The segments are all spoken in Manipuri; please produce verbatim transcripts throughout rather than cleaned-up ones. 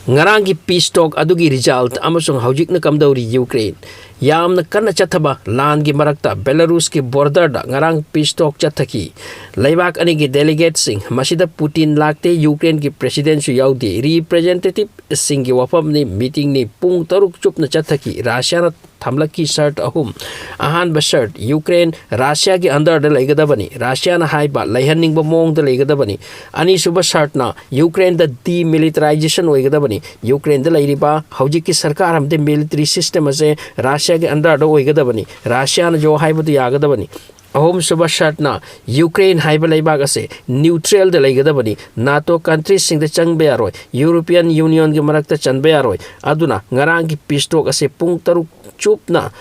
ꯉꯔꯥꯡꯒꯤ peace talk ꯑꯗꯨꯒꯤ result ꯑꯃꯁꯨꯡ ꯍꯧꯖꯤꯛꯅ ꯀꯝꯗꯧꯔꯤ ꯌꯨꯀ꯭ꯔꯦꯟ? ꯌꯥꯝꯅ ꯀꯟꯅ ꯆꯠꯊꯕ ꯂꯥꯟꯒꯤ ꯃꯔꯛꯇ ꯕꯦꯂꯥꯔꯨꯁꯀꯤ borderꯗ ꯉꯔꯥꯡ peace talk ꯆꯠꯊꯈꯤ꯫ ꯂꯩꯕꯥꯛ ꯑꯅꯤꯒꯤ delegateꯁꯤꯡ, ꯃꯁꯤꯗ ꯄꯨꯇꯤꯟ ꯂꯥꯛꯇꯦ, ꯌꯨꯀ꯭ꯔꯦꯟꯒꯤ presidentꯁꯨ ꯌꯥꯎꯗꯦ, representativeꯁꯤꯡꯒꯤ ꯋꯥꯐꯝꯅꯤ, meetingꯅꯤ, ꯄꯨꯡ ꯇꯔꯨꯛ ꯆꯨꯞꯅ ꯆꯠꯊꯈꯤ꯫ ꯔꯁꯤꯌꯥꯅ ꯊꯝꯂꯛꯈꯤ ꯁꯔꯠ ꯑꯍꯨꯝ꯫ ꯑꯍꯥꯟꯕ ꯁꯔꯠ, ꯌꯨꯀ꯭ꯔꯦꯟ ꯔꯁꯤꯌꯥꯒꯤ underꯗ ꯂꯩꯒꯗꯕꯅꯤ꯫ ꯔꯁꯤꯌꯥꯅ ꯍꯥꯏꯕ ꯂꯩꯍꯟꯅꯤꯡꯕ ꯃꯑꯣꯡꯗ ꯂꯩꯒꯗꯕꯅꯤ꯫ ꯑꯅꯤꯁꯨꯕ ꯁꯔꯠꯅ ꯌꯨꯀ꯭ꯔꯦꯟꯗ demilitarization ꯑꯣꯏꯒꯗꯕꯅꯤ꯫ ꯌꯨꯀ꯭ꯔꯦꯟꯗ ꯂꯩꯔꯤꯕ ꯍꯧꯖꯤꯛꯀꯤ ꯁꯔꯀꯥꯔ ꯑꯃꯗꯤ military system ꯑꯁꯦ ꯔꯁꯤꯌꯥꯒꯤ underꯗ ꯑꯣꯏꯒꯗꯕꯅꯤ꯫ ꯔꯁꯤꯌꯥꯅ ꯌꯣ ꯍꯥꯏꯕꯗꯨ ꯌꯥꯒꯗꯕꯅꯤ꯫ ꯑꯍꯨꯝꯁꯨꯕ ꯁꯔꯠꯅ ꯌꯨꯀ꯭ꯔꯦꯟ ꯍꯥꯏꯕ ꯂꯩꯕꯥꯛ ꯑꯁꯦ neutralꯗ ꯂꯩꯒꯗꯕꯅꯤ꯫ NATO countriesꯁꯤꯡꯗ ꯆꯪꯕ ꯌꯥꯔꯣꯏ꯫ European Unionꯒꯤ ꯃꯔꯛꯇ ꯆꯟꯕ ꯌꯥꯔꯣꯏ꯫ ꯑꯗꯨꯅ ꯉꯔꯥꯡꯒꯤ peace talk ꯑꯁꯦ ꯄꯨꯡ ꯇꯔꯨꯛ ꯆꯨꯞꯅ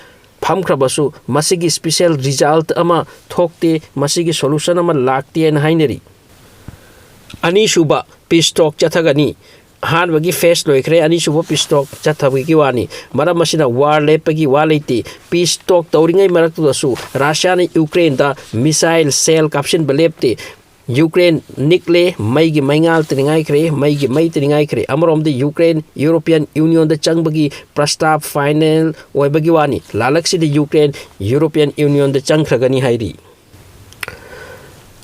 ꯐꯝꯈ꯭ꯔꯕꯁꯨ ꯃꯁꯤꯒꯤ special result ꯑꯃ ꯊꯣꯛꯇꯦ, ꯃꯁꯤꯒꯤ solution ꯑꯃ ꯂꯥꯛꯇꯦ ꯍꯥꯏꯅ ꯍꯥꯏꯅꯔꯤ꯫ ꯑꯅꯤꯁꯨꯕ peace talk ꯆꯠꯊꯒꯅꯤ꯫ ꯑꯍꯥꯟꯕꯒꯤ phase ꯂꯣꯏꯈ꯭ꯔꯦ, ꯑꯅꯤꯁꯨꯕ peace talk ꯆꯠꯊꯕꯒꯤ ꯋꯥꯅꯤ꯫ ꯃꯔꯝ ꯑꯁꯤꯅ war ꯂꯦꯞꯄꯒꯤ ꯋꯥ ꯂꯩꯇꯦ꯫ Peace talk ꯇꯧꯔꯤꯉꯩ ꯃꯔꯛꯇꯨꯗꯁꯨ ꯔꯁꯤꯌꯥꯅ ꯌꯨꯀ꯭ꯔꯦꯟꯗ missile shell ꯀꯥꯞꯁꯤꯟꯕ ꯂꯦꯞꯇꯦ꯫ ꯌꯨꯀ꯭ꯔꯦꯟ ꯅꯤꯛꯂꯦ, ꯃꯩꯒꯤ ꯃꯩꯉꯥꯜ ꯇꯤꯅꯤꯡꯉꯥꯏꯈ꯭ꯔꯦ, ꯃꯩꯒꯤ ꯃꯩ ꯇꯤꯅꯤꯡꯉꯥꯏꯈ꯭ꯔꯦ꯫ ꯑꯃꯔꯣꯝꯗ ꯌꯨꯀ꯭ꯔꯦꯟ European Unionꯗ ꯆꯪꯕꯒꯤ ꯄ꯭ꯔꯁꯇꯥꯞ final ꯑꯣꯏꯕꯒꯤ ꯋꯥꯅꯤ꯫ ꯂꯥꯂꯛꯁꯤꯗ ꯌꯨꯀ꯭ꯔꯦꯟ European Unionꯗ ꯆꯪꯈ꯭ꯔꯒꯅꯤ ꯍꯥꯏꯔꯤ꯫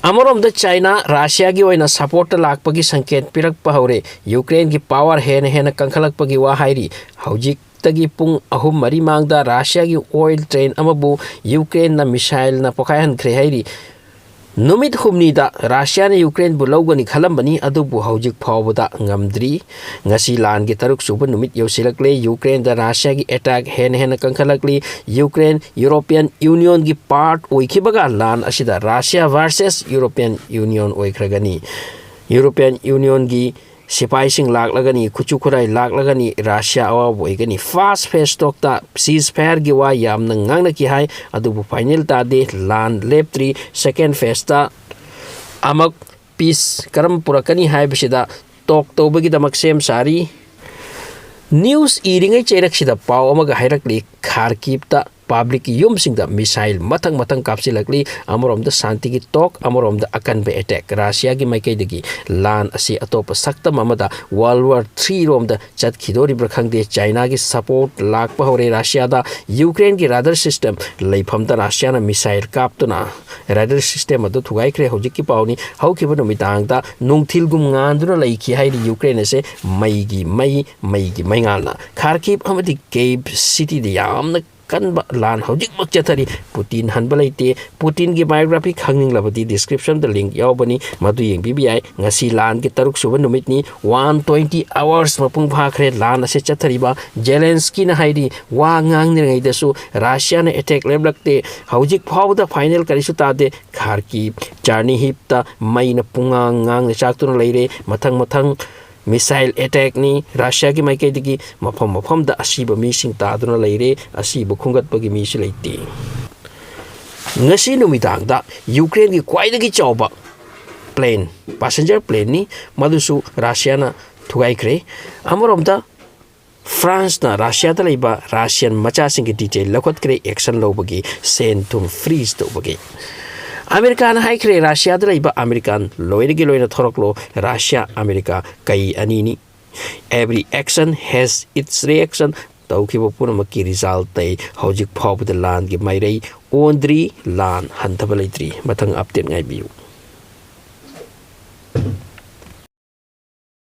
ꯑꯃꯔꯣꯝꯗ ꯆꯥꯏꯅꯥ ꯔꯁꯤꯌꯥꯒꯤ ꯑꯣꯏꯅ supportꯇ ꯂꯥꯛꯄꯒꯤ ꯁꯪꯀꯦꯠ ꯄꯤꯔꯛꯄ ꯍꯧꯔꯦ꯫ ꯌꯨꯀ꯭ꯔꯦꯟꯒꯤ power ꯍꯦꯟꯅ ꯍꯦꯟꯅ ꯀꯟꯈꯠꯂꯛꯄꯒꯤ ꯋꯥ ꯍꯥꯏꯔꯤ꯫ ꯍꯧꯖꯤꯛꯇꯒꯤ ꯄꯨꯡ ꯑꯍꯨꯝ ꯃꯔꯤ ꯃꯥꯡꯗ ꯔꯁꯤꯌꯥꯒꯤ oil train ꯑꯃꯕꯨ ꯌꯨꯀ꯭ꯔꯦꯟꯅ missileꯅ ꯄꯣꯈꯥꯏꯍꯟꯈ꯭ꯔꯦ ꯍꯥꯏꯔꯤ꯫ ꯅꯨꯃꯤꯠ ꯍꯨꯝꯅꯤꯗ ꯔꯁꯤꯌꯥꯅ ꯌꯨꯀ꯭ꯔꯦꯟꯕꯨ ꯂꯧꯒꯅꯤ ꯈꯜꯂꯝꯕꯅꯤ, ꯑꯗꯨꯕꯨ ꯍꯧꯖꯤꯛ ꯐꯥꯎꯕꯗ ꯉꯝꯗ꯭ꯔꯤ꯫ ꯉꯁꯤ ꯂꯥꯟꯒꯤ ꯇꯔꯨꯛ ꯁꯨꯕ ꯅꯨꯃꯤꯠ ꯌꯧꯁꯤꯜꯂꯛꯂꯦ꯫ ꯌꯨꯀ꯭ꯔꯦꯟꯗ ꯔꯁꯤꯌꯥꯒꯤ attack ꯍꯦꯟꯅ ꯍꯦꯟꯅ ꯀꯟꯈꯠꯂꯛꯂꯤ꯫ ꯌꯨꯀ꯭ꯔꯦꯟ European Unionꯒꯤ part ꯑꯣꯏꯈꯤꯕꯒ ꯂꯥꯟ ꯑꯁꯤꯗ Russia versus European Union ꯑꯣꯏꯈ꯭ꯔꯒꯅꯤ꯫ European Unionꯒꯤ ꯁꯤꯐꯥꯏꯁꯤꯡ ꯂꯥꯛꯂꯒꯅꯤ, ꯈꯨꯠꯁꯨ ꯈꯨꯠꯂꯥꯏ ꯂꯥꯛꯂꯒꯅꯤ, ꯔꯁꯤꯌꯥ ꯑꯋꯥꯕ ꯑꯣꯏꯒꯅꯤ꯫ First phase talkꯇ ceasefiregi ꯋꯥ ꯌꯥꯝꯅ ꯉꯥꯡꯅꯈꯤ ꯍꯥꯏ, ꯑꯗꯨꯕꯨ final ꯇꯥꯗꯦ, ꯂꯥꯟ ꯂꯦꯞꯇ꯭ꯔꯤ꯫ Second phaseꯇ ꯑꯃꯨꯛ peace ꯀꯔꯝ ꯄꯨꯔꯛꯀꯅꯤ ꯍꯥꯏꯕꯁꯤꯗ talk ꯇꯧꯕꯒꯤꯗꯃꯛ ꯁꯦꯝ ꯁꯥꯔꯤ꯫ News ꯏꯔꯤꯉꯩ ꯆꯩꯔꯛꯁꯤꯗ ꯄꯥꯎ ꯑꯃꯒ ꯍꯥꯏꯔꯛꯂꯤ꯫ Kharkivꯇ ꯄꯕ꯭ꯂꯤꯛꯀꯤ ꯌꯨꯝꯁꯤꯡꯗ ꯃꯤꯁꯥꯏꯜ ꯃꯊꯪ ꯃꯊꯪ ꯀꯥꯞꯁꯤꯜꯂꯛꯂꯤ꯫ ꯑꯃꯔꯣꯝꯗ ꯁꯥꯟꯇꯤꯒꯤ ꯇꯣꯛ, ꯑꯃꯔꯣꯝꯗ ꯑꯀꯟꯕ ꯑꯦꯇꯦꯛ꯫ ꯔꯥꯁꯤꯌꯥꯒꯤ ꯃꯥꯏꯀꯩꯗꯒꯤ ꯂꯥꯟ ꯑꯁꯤ ꯑꯇꯣꯞꯄ ꯁꯛꯇꯝ ꯑꯃꯗ, ꯋꯥꯔꯜ ꯋꯥꯔ ꯊ꯭ꯔꯤ ꯔꯣꯝꯗ ꯆꯠꯈꯤꯗꯣꯔꯤꯕ꯭ꯔꯥ ꯈꯪꯗꯦ꯫ ꯆꯥꯏꯅꯥꯒꯤ ꯁꯄꯣꯔꯠ ꯂꯥꯛꯄ ꯍꯧꯔꯦ꯫ ꯔꯥꯁꯤꯌꯥꯗ ꯌꯨꯀ꯭ꯔꯦꯟꯒꯤ radar system ꯂꯩꯐꯝꯗ ꯔꯥꯁꯤꯌꯥꯅ missile ꯀꯥꯞꯇꯨꯅ radar system ꯑꯗꯨ ꯊꯨꯒꯥꯏꯈ꯭ꯔꯦ꯫ ꯍꯧꯖꯤꯛꯀꯤ ꯄꯥꯎꯅꯤ꯫ ꯍꯧꯈꯤꯕ ꯅꯨꯃꯤꯗꯥꯡꯗ ꯅꯨꯡꯊꯤꯜꯒꯨꯝ ꯉꯥꯟꯗꯨꯅ ꯂꯩꯈꯤ ꯍꯥꯏꯔꯤ ꯌꯨꯀ꯭ꯔꯦꯟ ꯑꯁꯦ꯫ ꯃꯩꯒꯤ ꯃꯩ, ꯃꯩꯒꯤ ꯃꯩꯉꯥꯜꯅ꯫ ꯈꯥꯔꯀꯤꯚ ꯑꯃꯗꯤ ꯀꯦꯕ ꯁꯤꯇꯤꯗ ꯌꯥꯝꯅ ꯀꯟꯕ ꯂꯥꯟ ꯍꯧꯖꯤꯛꯃꯛ ꯆꯠꯊꯔꯤ꯫ ꯄꯨꯇꯤꯟ ꯍꯟꯕ ꯂꯩꯇꯦ꯫ ꯄꯨꯇꯤꯟꯒꯤ biography ꯈꯪꯅꯤꯡꯂꯕꯗꯤ description ꯗ link ꯌꯥꯎꯕꯅꯤ, ꯃꯗꯨ ꯌꯦꯡꯕꯤꯕ ꯌꯥꯏ꯫ ꯉꯁꯤ ꯂꯥꯟꯒꯤ ꯇꯔꯨꯛ ꯁꯨꯕ ꯅꯨꯃꯤꯠꯅꯤ꯫ One twenty hours ꯃꯄꯨꯡ ꯐꯥꯈ꯭ꯔꯦ ꯂꯥꯟ ꯑꯁꯤ ꯆꯠꯊꯔꯤꯕ꯫ ꯖꯦꯂꯦꯟꯁꯀꯤꯅ ꯍꯥꯏꯔꯤ, ꯋꯥ ꯉꯥꯡꯅꯔꯤꯉꯩꯗꯁꯨ ꯔꯥꯁꯤꯌꯥꯅ ꯑꯦꯇꯦꯛ ꯂꯦꯞꯂꯛꯇꯦ꯫ ꯍꯧꯖꯤꯛ ꯐꯥꯎꯕꯗ ꯐꯥꯏꯅꯦꯜ ꯀꯔꯤꯁꯨ ꯇꯥꯗꯦ꯫ ꯈꯥꯔꯀꯤꯚ, ꯆꯥꯔꯅꯤꯍꯤꯞꯇ ꯃꯩꯅ ꯄꯨꯡꯉꯥꯡ ꯉꯥꯡꯅ ꯆꯥꯛꯇꯨꯅ ꯂꯩꯔꯦ꯫ ꯃꯊꯪ ꯃꯊꯪ ꯃꯤꯁꯥꯏꯜ ꯑꯦꯇꯦꯛꯅꯤ꯫ ꯔꯥꯁꯤꯌꯥꯒꯤ ꯃꯥꯏꯀꯩꯗꯒꯤ ꯃꯐꯝ ꯃꯐꯝꯗ ꯑꯁꯤꯕ ꯃꯤꯁꯤꯡ ꯇꯥꯗꯨꯅ ꯂꯩꯔꯦ꯫ ꯑꯁꯤꯕ ꯈꯣꯝꯒꯠꯄꯒꯤ ꯃꯤꯁꯨ ꯂꯩꯇꯦ꯫ ꯉꯁꯤ ꯅꯨꯃꯤꯗꯥꯡꯗ ꯌꯨꯀ꯭ꯔꯦꯟꯒꯤ ꯈ꯭ꯋꯥꯏꯗꯒꯤ ꯆꯥꯎꯕ ꯄ꯭ꯂꯦꯟ, ꯄꯥꯁꯦꯟꯖꯔ ꯄ꯭ꯂꯦꯟꯅꯤ, ꯃꯗꯨꯁꯨ ꯔꯥꯁꯤꯌꯥꯅ ꯊꯨꯒꯥꯏꯈ꯭ꯔꯦ꯫ ꯑꯃꯔꯣꯝꯗ ꯐ꯭ꯔꯥꯟꯁꯅ ꯔꯥꯁꯤꯌꯥꯗ ꯂꯩꯕ ꯔꯥꯁꯤꯌꯥꯟ ꯃꯆꯥꯁꯤꯡꯒꯤ detail ꯂꯧꯈꯠꯈ꯭ꯔꯦ, action ꯂꯧꯕꯒꯤ, ꯁꯦꯟ ꯊꯨꯝ freeze ꯇꯧꯕꯒꯤ꯫ ꯑꯃꯦꯔꯤꯀꯥꯅ ꯍꯥꯏꯈ꯭ꯔꯦ, ꯔꯥꯁꯤꯌꯥꯗ ꯂꯩꯕ ꯑꯃꯦꯔꯤꯀꯥꯟ ꯂꯣꯏꯅꯒꯤ ꯂꯣꯏꯅ ꯊꯣꯔꯛꯂꯣ, ꯔꯥꯁꯤꯌꯥ ꯑꯃꯦꯔꯤꯀꯥ ꯀꯩ ꯑꯅꯤꯅꯤ꯫ Every action has its reaction꯫ ꯇꯧꯈꯤꯕ ꯄꯨꯝꯅꯃꯛꯀꯤ result ꯑꯩ ꯍꯧꯖꯤꯛ ꯐꯥꯎꯕꯗ ꯂꯥꯟꯒꯤ ꯃꯥꯏꯔꯩ ꯑꯣꯟꯗ꯭ꯔꯤ, ꯂꯥꯟ ꯍꯟꯊꯕ ꯂꯩꯇ꯭ꯔꯤ꯫ ꯃꯊꯪ update ꯉꯥꯏꯕꯤꯌꯨ꯫